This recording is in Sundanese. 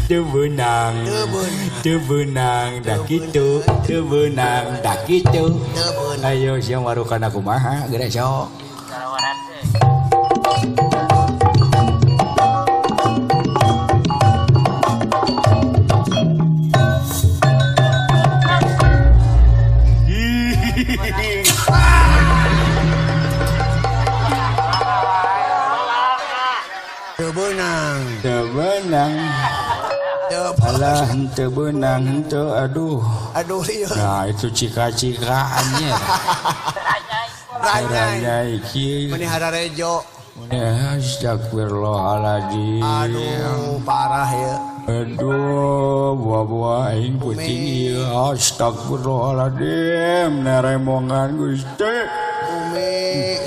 Teu beunang. Teu beunang. Teu beunang da kitu, teu beunang da kitu. Teu beunang. Ayo sia warukan kumaha geura sok. Teu beunang. Teu beunang. Teu. Alah, henteu beunang henteu, aduh. Aduh ieu. Nah, itu cika-cikaannya. Ranyai. Ranyai kieu. Meni hararejo. Ya, astagfirullahaladzim. Aduh, parah ya. Aduh, buah-buah aing puting ieu. Astagfirullahaladzim, neremongan Gusti. Umi.